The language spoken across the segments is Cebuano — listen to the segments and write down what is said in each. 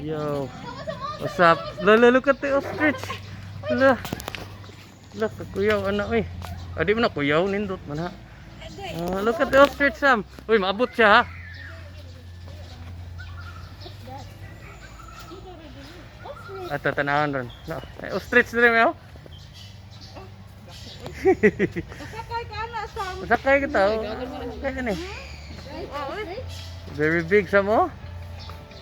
Yo. What's up? Lala, look at the ostrich. Look. Look, kuyaw ana oy. Adi man na kuyaw, nindot man ha. Ah, look at the ostrich, Sam. Uy, maabot siya ha. What's that? Ostrich. At tanawon ron. No. Ay, ostrich diri mo. Sakay ka na sa Sakay kita. Oh. Kaya ni. Ostrich? Very big, Sam, oh.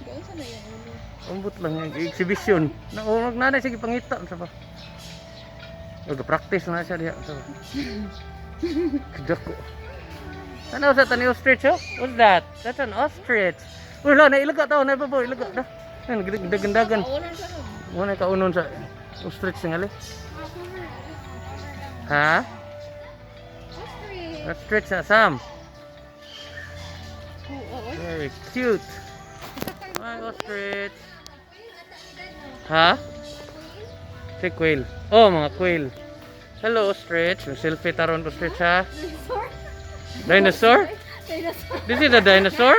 Doon sa na yung ulo. Ambot lang yung exhibition. Na oh, nanay sige pangita sa pa. Og practice na siya diha sa. Dako. Ano sa tani ostrich, oh? What's that? That's an ostrich. Uy, la, nailaga tao, na babo, ilaga da. Nan dagan-dagan. Kaunan siya no? Wala kaunon sa ostrich ngali. Ha? Ostrich. Ostrich na, Sam. Oo. Very cute. Hi, ostrich. Ha? Si quail. Oh, mga quail. Hello, ostrich. May selfie taron, ostrich, ha? Dinosaur? Dinosaur? Dinosaur. This is a dinosaur?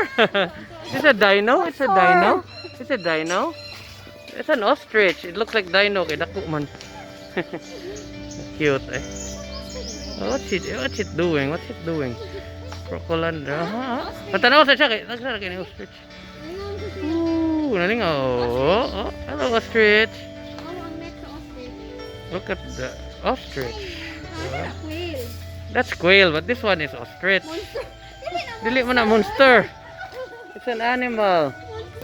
This is a dino? It's a dino? It's a dino? It's an ostrich. It looks like dino. Kay dako man. Cute eh. Oh, what's it doing? What's it doing? Crocodile. Ha? Patanaw sa siya kay nagsara kay ni ostrich. Ooh, naling oh. Oh. Hello, ostrich. Oh, ang neck sa ostrich. Look at the ostrich. Ah, quail. That's quail, but this one is ostrich. Monster. Dili na Dili man na monster. It's an animal.